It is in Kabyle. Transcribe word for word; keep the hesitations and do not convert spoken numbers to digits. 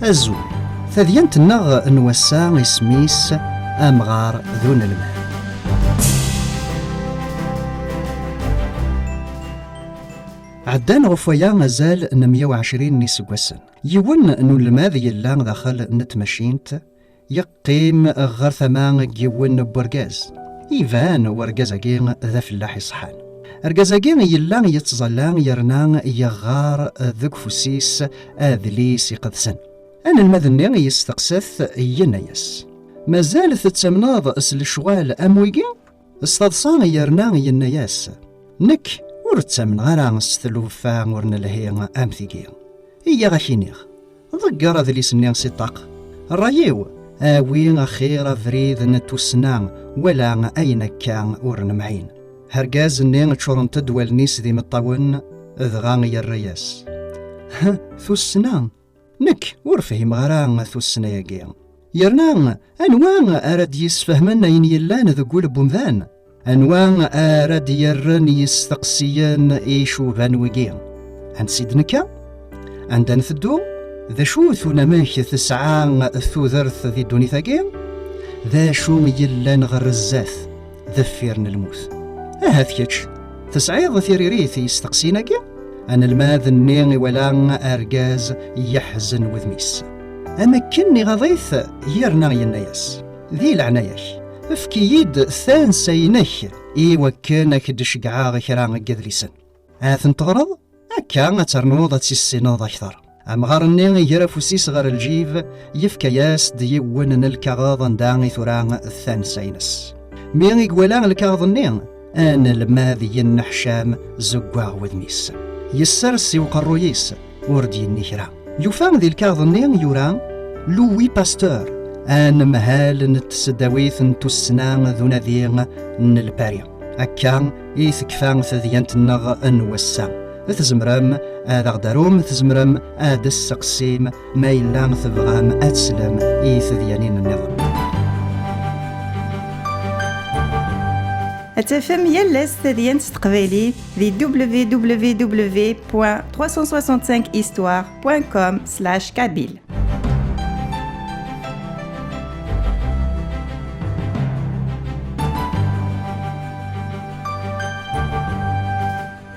Azul. Tadyant-nneɣ n wass-a isem-is Amɣar d unelmad. Ɛeddan ɣef waya azal n meyya u ɛecrin n yiseggasen. Yiwen n unelmad yella daxel n tmacint, yeqqim ɣer tama n yiwen n wergaz. Iban wergaz-agi d afellaḥ iṣeḥḥan. Argaz-agi yella yettẓalla yerna yeɣɣar deg ufus-is adlis iqedsen. Anelmad-nni yesteqsa-t, yenna-yas: "Mazal tettamneḍ s lecɣal am wigi?" S taḍsa yerna yenna-yas: "Nekk ur ttamneɣ ara s tlufa ur nelhi am tigi. Iyya ad k-iniɣ, ḍegger adlis-nni si ṭṭaq. Ṛṛay-iw, awi axir abrid n tussna, wala ayen akka ur nemɛin." Argaz-nni ččurent-d wallen-is d imeṭṭawen, dɣa yerra-yas: "Huh, tussna? Nekk ur fhimeɣ ara tussna-agi. Yerna anwa ara d-yesfehmen ayen yellan deg wul n wemdan? Anwa ara d-yerren yesteqsiyen i icuban wigi? Ansi d-nekka? Anda nteddu? D acu-t unamek tesɛa tudert di ddunit-agi? D acu yellan ɣer zdat, deffir n lmut? Ahat kečč tesɛiḍ tiririt i yisteqsiyen-agi?" Anelmad-nni iwala argaz yeḥzen wudem-is. Am akken iɣaḍ-it, yerna yenna-yas: "Di leɛnaya-k, efk-iyi-d tansa-inek i wakken ad k-d-ceggɛeɣ kra n yedlisen. Ad ten-teɣreḍ, akka ad ternuḍ ad tissineḍ akteṛ." Amɣar-nni iger afus-is ɣer lǧib, yefka-yas-d yiwen n lkaɣeḍ anda i tura tansa-ines. Mi i iwala lkaɣeḍ-nni, anelmad yenneḥcam, zeggaɣ wudem-is. Yessers i uqerruy-is, ur d-yenni kra. Yufa di lkaɣeḍ-nni yura: "Louis Pasteur, anemhal n tesdawit n tussna d unadi n Lpari." Akka i tekfa tedyant-nneɣ n wass-a. Tzemrem ad aɣ-d-tarum, tzemrem ad d-tesseqsim ma yella tebɣam ad teslem i tedyanin nniḍen. Ad tafem yal ass tadyant s teqbaylit di w w w point trois cent soixante-cinq histoire point com slash kabyle.